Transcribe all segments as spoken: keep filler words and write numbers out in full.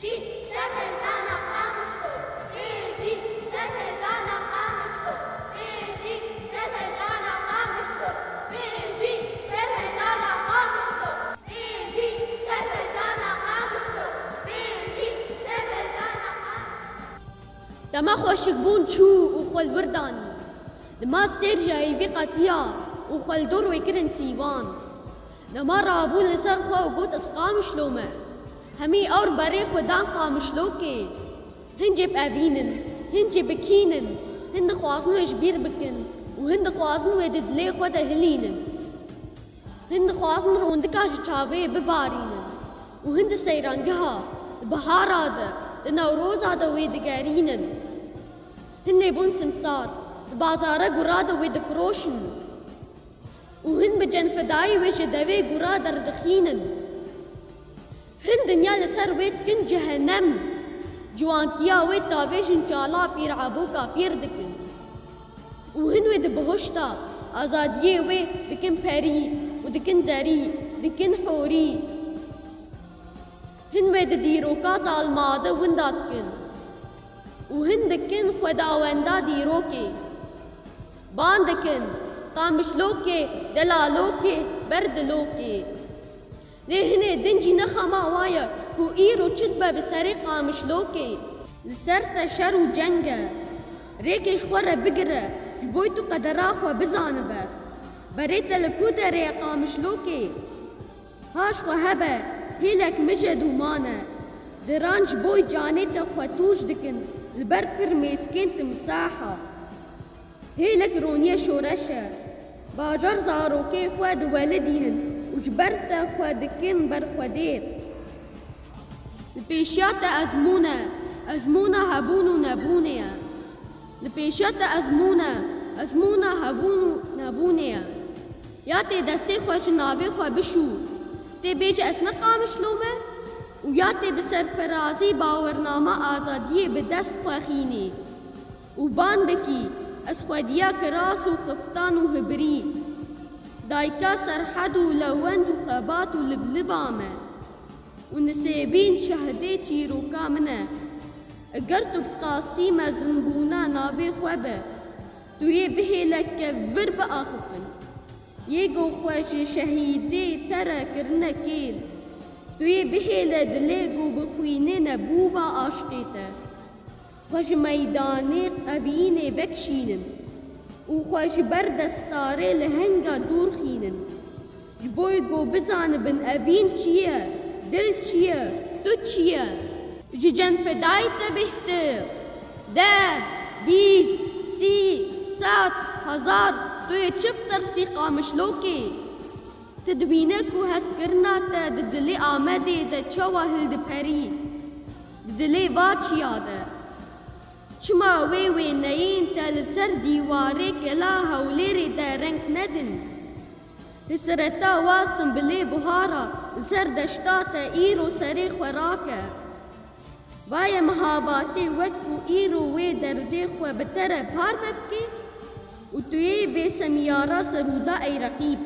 Jî serhildana Qamişlo, ê jî serhildana Qamişlo, ê jî serhildana Qamişlo, ê jî serhildana Qamişlo, ê jî serhildana Qamişlo, ê jî serhildana Qamişlo. Dema xweşikbûn çû û xwe li wir danî. Dema stêr ji heyvî qetiya û xwe li dor wê kirin sîwan. Dema rabû li ser xwe û got, "Ez Qamişlo me." Hemî ewr berê xwe dan Qamişlokê. Hin jê bi evîn in, hin jê bi kîn in, hin dixwazin wê ji bîr bikin û hin dixwazin wê di dilê xwe de hilînin. Hin dixwazin rondika ji çavê bibarînin û hin di seyrangeha, di bihara de, di newroza de wê digerînin. Hin lê bûn simsar, di bazara gura de wê difiroşin. Û hin bi cenfedayî wê ji devê gura derdixînin. Hin dinya li ser wê dikin cehenem. Ciwankiya wê tavêjin çala pîr eboka pîr dikin. Û hin wê di bihuşta azadiyê wê dikin perî û dikin zerî, dikin horî. Hin wê di dîroka zalmade winda dikin. Û hin dikin xwedawenda dîrokê. Ban dikin, Qamişlokê, delalokê, berdilokê. Lê hinê din jî ne xema wa ye ku îro çi dibe bi serê Qamişlokê. Li ser te şer û ceng e. Rêkê ji xwe re bigire, ji bo tu qedera xwe bizanibe. Berê te li ku derê ye Qamişlokê? Haş xwe hebe, hêlek mije dûman e. Diran ji bo canê te xwe tûj dikin, li ber pirmêskên timsaha. Hêlek roniye şoreş e. Bajar zarokê xwe diwelidînin û ji ber te xwe dikin berxwedêr. Li pêşiya te ezmûn e, ezmûna hebûn û nebûnê ye. Li pêşiya te ezmûn e, ezmûna hebûn û nebûnê ye. Ya tê destê xwe ji navê xwe bişû, tê bêje ez ne Qamişlo me û ya tê bi serfirazî bawernama azadiyê bi dest xwe xînî û ban bikî, ez xwediya kiras û xiftan û hibirî, dayika serhed û lewend û xebat û libliba me. Û nisêbîn şehdê çîroka min e. Eger tu bi qasî mezinbûna navê xwe be, tu yê bihêle kevir biaxifin. Yê ku xwe ji şehîdê te re kirine kêl, tu yê bihêle dilê ku bi xwînê nebûba aşqê te. Xwe ji meydanê evînê vekişînin û xwe ji ber destarê lehenga dûr xînin. Ji bo ku bizanibin evîn çi ye, dil çi ye, tu çi ye? Ji cenfedayî te bêhtir. Deh, bîst, sî, sed, hezar, tu yê çi bitirsî Qamişlokê? Tu dibîne ku hezkirina te di dilê Amedê de çawa hildiperî? Di dilê va çiya de. Çima wê wêneyên te li ser dîwarê kela Hewlêrê de reng nedin? Hisreta wa simbilê buhara li ser deşta te îro serê xwe rake. Vaye mihabatê wek ku îro wê derdê xwe bi te re parve bike û tu yê bê semiyara serûda ey reqîb.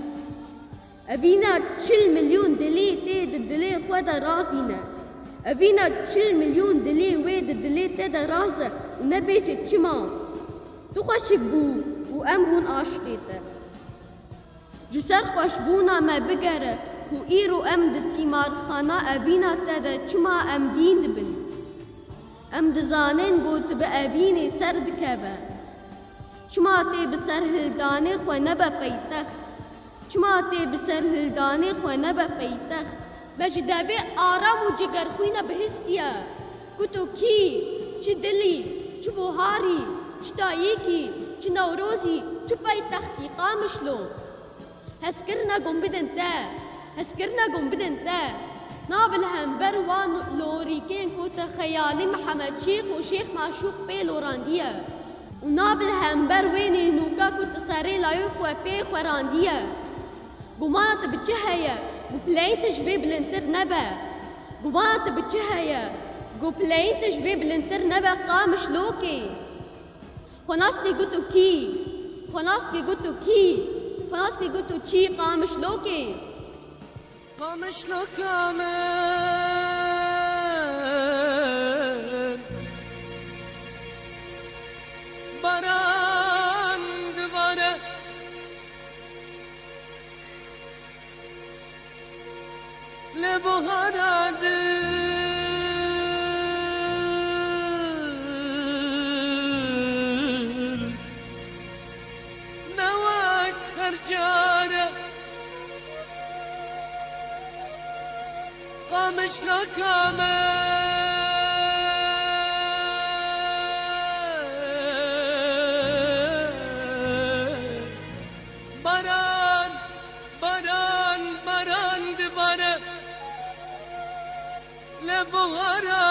Evîna çil milyon dilê tê di dilê xwe de razîne. Evîna çil milyon dilê wê di dilê te de raz e û nebêje çima. Tu xweşik bû û em bûn aşiqê te. Ji ser xweşbûna me bigere ku îro em di tîmarxana evîna te de çima em dîn dibin. Em dizanin ku tu bi evînê ser dikeve. Çima tê bi serhildanê xwe nebe peytext? Çima tê bi serhildanê xwe nebe peytext? Me ji devê aram û cigerxwîne bihistiye ku tu kî, çi dilî, çi buharî, çi dayikî, çi newrozî, çi peytextî Qamişlo. Hezkirina gom bidin te, hezkirina gom bidin te. Nav li hember wan lorîkên ku te xeyalî Mihemed Şêx û Şêx Maşûq pê lorandiye. Û nav li hember wê nînûka ku tu serê layê xwe pê xwerandiye. Gumana tu bi çi heye ku pileyên te ji vê bilindtir nebe? Gumana tu bi çi heye ku pileyên te ji vê bilindtir nebe Qamişlokê? Xwenas tê got û kî? Xwenas tê got û kî? Xwenas tê got û çî Qamişlokê? Qamişloka me. Buhara dil ne wek her care qamişlaka me. Baran, baran, baran dibare le buhara